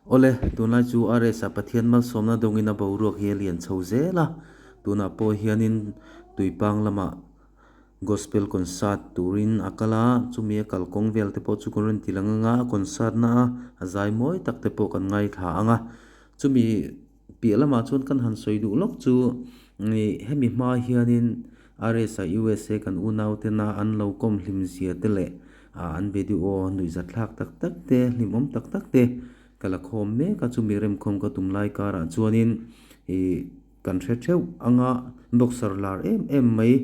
Awle, tunlai chu RS-a Pathian malsawmna dawngin a boruak hi a lian chho zel a, tunah pawh hianin Tuipang lamah Gospel concert turin a kal a, chumi a kalkawng vel te pawh chu kan rawn ti lang ang a, a concert na a a zai mawi tak te pawh kan ngaithla ang a, chumi piah lamah chuan kan han sawi duh lawk chu ih hemi hma hianin RS-a USA kan unau tena an lo kawm hlim zia te leh ah an video nuihzat thlak tak tak te hlimawm tak tak te ka la khawm mek a, chumi remkhawm ka tum lai karah chuanin ih Kan hre theuh anga boxer lar em em mai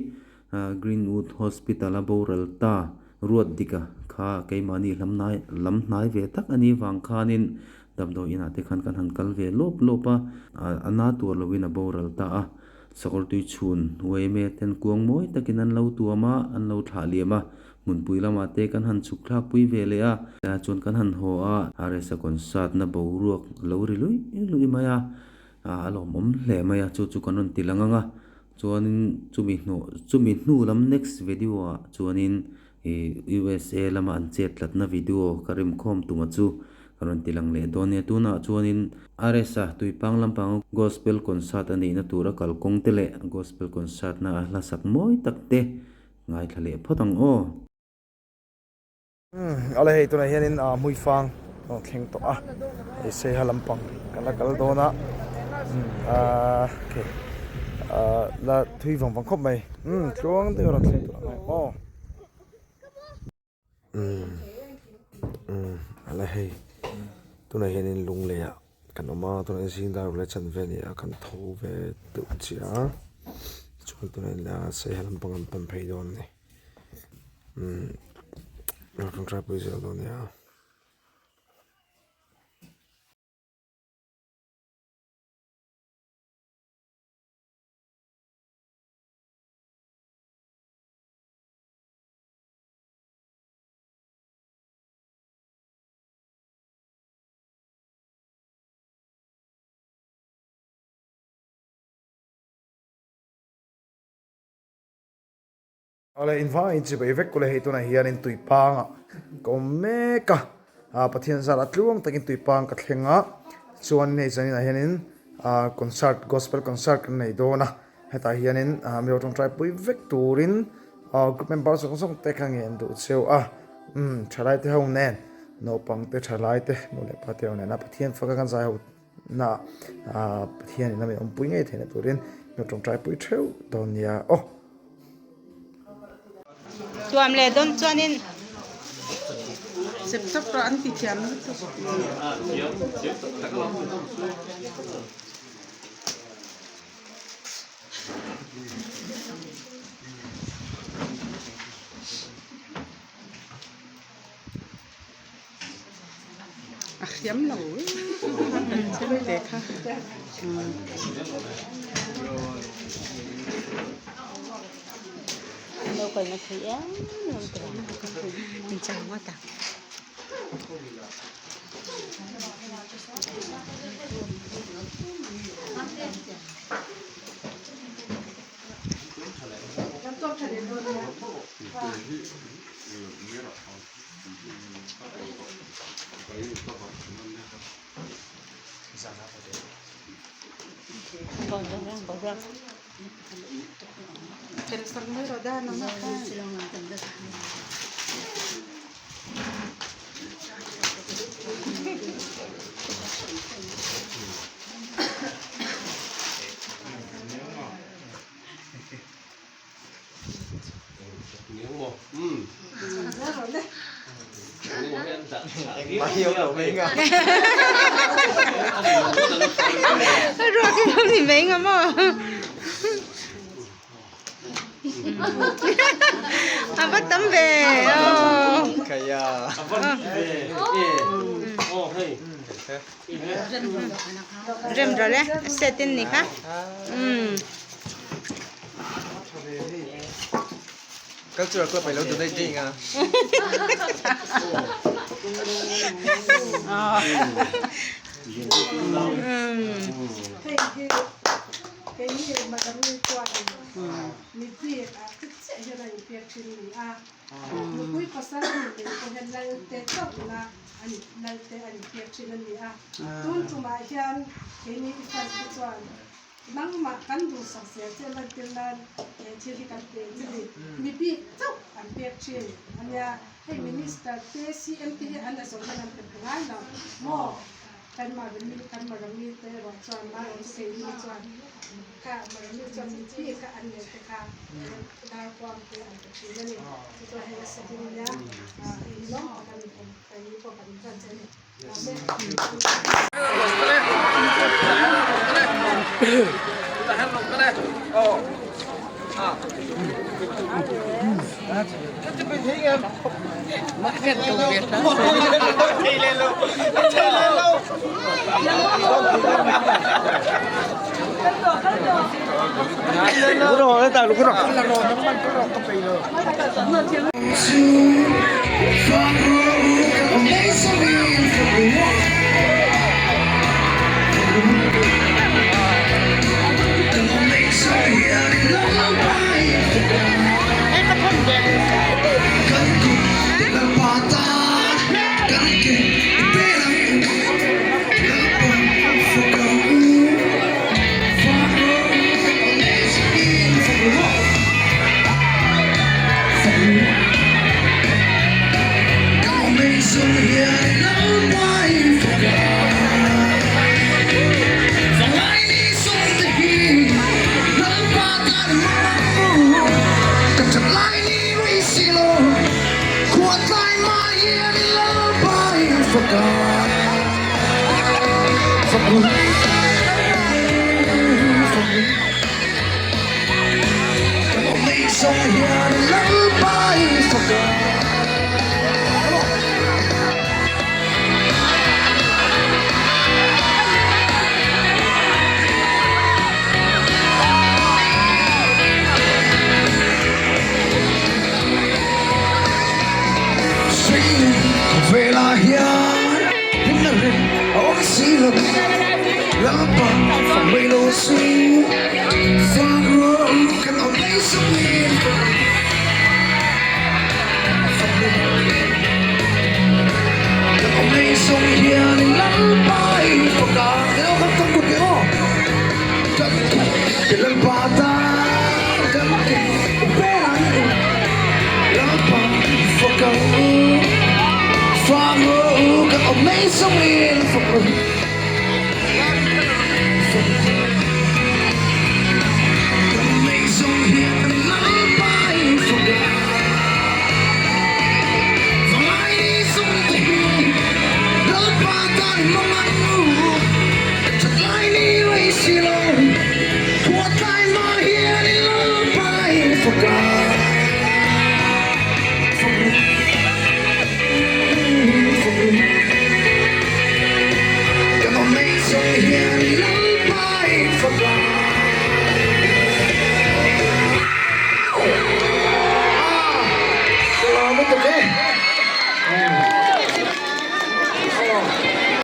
Greenwood Hospital a boral ta Ruatdika kha keimahni hlamnai lam hnai ve tak a nih vang khanin damdawi inah te khan kan han kal ve lawp lawp a, a na tuar loin a boral ta a, sakawr tui chhun uaime ten kuang mawi takin an lo tuam a, an lo thlah liam a, hmunpui lamah te kan han chhuk thlak pui ve leh a, chuan kan han haw a, RS-a concert na boruak lo ri luih luih mai a. A lawmawm hle mai a, chu chu kan rawn ti lang ang a, chuanin chumi hnu chumi hnu lam next video ah chuanin ih USA lama an chet tlatna video ka remkhawm tuma chu ka rawn ti lang leh dawn nia, tunah chuanin RS-a Tuipang lampanga Gospel concert a neihna tura kalkawng te leh Gospel concert na a hla sak mawi tak te ngaithla leh phawt ang aw. Awle hei tunah hianin ah hmuifang a rawn thleng tawh a hei saiha lampang kan la kal dawn a ah ok ah la thui vang vang khawp mai umm tluang deuh a rawn thleng tawh ang aw umm umm awle hei tunah hianin lunglei ah kan awm a tunah hian zing dar leh chanve a ni a kan tho ve deuh chiah a chuan tunah hian saiha lampang an pan phei dawn a ni. Umm a tawngtai pui zel dawn nia. Awle invangin chibai vek kule hei tunah hianin tuipangah ka awm mek a, ah Pathian zara tluang takin tuipang ka thleng a, chuan hei zaninah hianin ah concert gospel concert kan nei dawn a, hetah hianin ah Mizo tawngtai pui vek turin ah group member zawng zawng te kha nge an duh cheu a, umm thalai te ho nen naupang te thalai te nu leh pa te ho nena Pathian faka kan zai ho na ah Pathianin a min awmpui ngei theihna turin Mizo tawngtai pui theuh dawn nia aw. Tuam leh dawn chuanin Sep sep rawh an ti thiam lutuk. A hriam lo kan chem te kha. Lo kal na thei em em in chang ngawt a. Ruak hi lo ni mai nga maw a va tam ve aw rem rawh le a set in ni kha umm. Cultural club ai lo donate ding a. An lalte an inpek thin a ni a. Tun tumah hian keini i fans te chuan nangmah kan duhsak zel che lantir nan he thil hi kan pe che ni. Mi bik chauh an pek thin a nia. Hei Minister te CM te hi an a zawhna an pe phe ngai lo maw? Kan Marami kan Marami te erawh chuan Maro chu keini chuan kha Marami chuan mi bik a an neih te kha dar kuam te an pe thin a ni. Chu chuan hei a sa ding nia hei hi lawm tak a ni keini pawh kan inhlan che a ni. Amen.